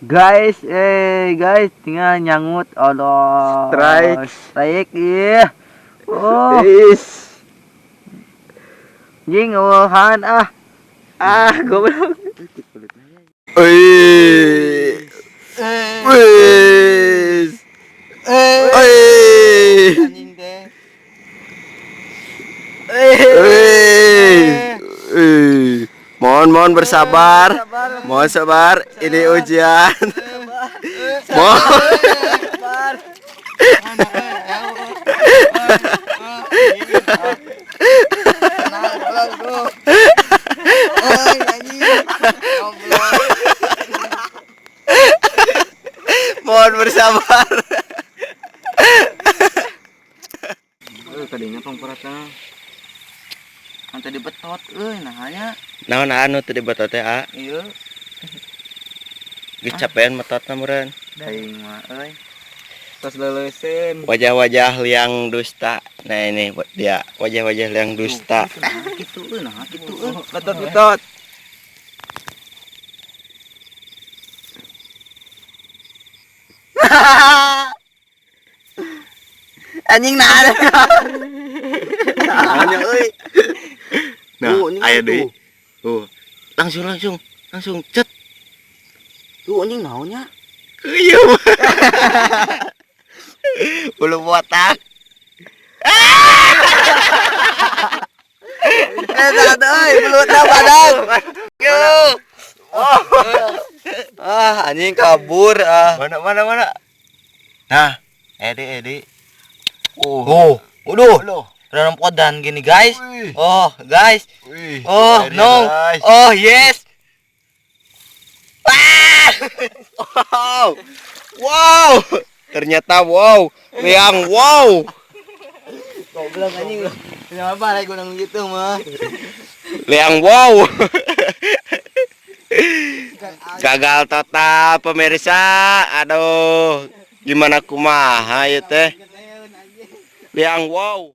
Guys, guys, tinggal nyangut. Allah. Strike. Strike, iya. Oh, Is. jing eueuhan ah. Ah, goblok. Wih. Wih. Wih. Anjing teh. Wih. Wih. Mohon mohon bersabar. Mohon sabar, ini ujian. Mohon. Mohon bersabar. Tadinya pangpuratna. Kan tadi betot euy, nah nya. Naon anu teu dibetot teh, A? Ieu Geus capean metotna meureun. Daing mah euy. Tos leuleuseun. Wajah-wajah liang dusta. Nah, ini dia wajah-wajah liang dusta. Nah kitu euy, nah kitu euy. Betot-betot. Anjing nah ada. Naonnya euy. Nah, Tuh, anjing aya tuh. deui. Tuh. Langsung langsung langsung cet. Tuh anjing naonnya? Iya. Belum botak. Eh, euy, belutna badan. Yo. Ah, anjing kabur ah. Mana mana mana. Nah, Edi Edi. Oh. Oh, waduh. Udah dan gini, guys. Wih. Oh, guys. Wih, Oh, airnya, no. guys. Oh, yes. Ah! Wow. Wow. Ternyata wow. Liang wow. Goblok anjing lu. Kenapa lagi gunung gitu mah? Liang wow. Gagal total pemirsa. Aduh, gimana kumaha ieu teh? Liang wow.